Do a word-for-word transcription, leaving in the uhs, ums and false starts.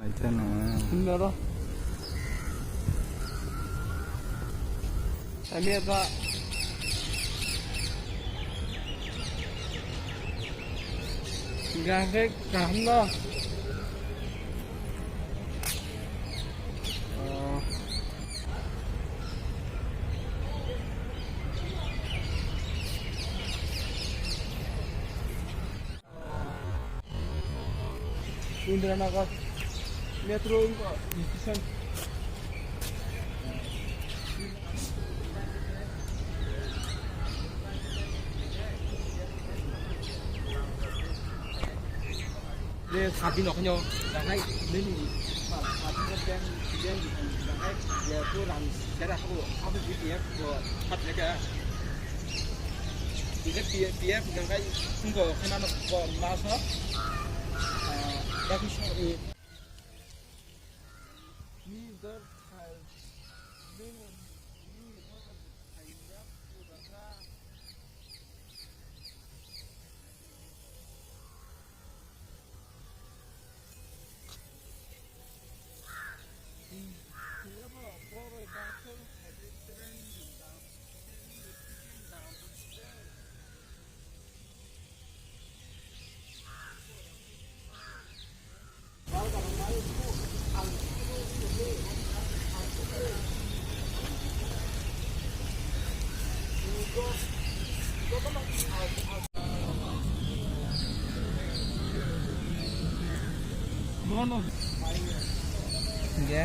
Noro. Ami apa? Gangke kaham no. Oh. Indranagar Metro station. Le sabi no khanyo, dangai nini sabi no bank bank dangai ya tu ram sera habu habu G P F ko hat leka. Ije P F, P F hwnkhe sungko khaimano ko maso, ah, yakhwi so, eh. Bono. Hingke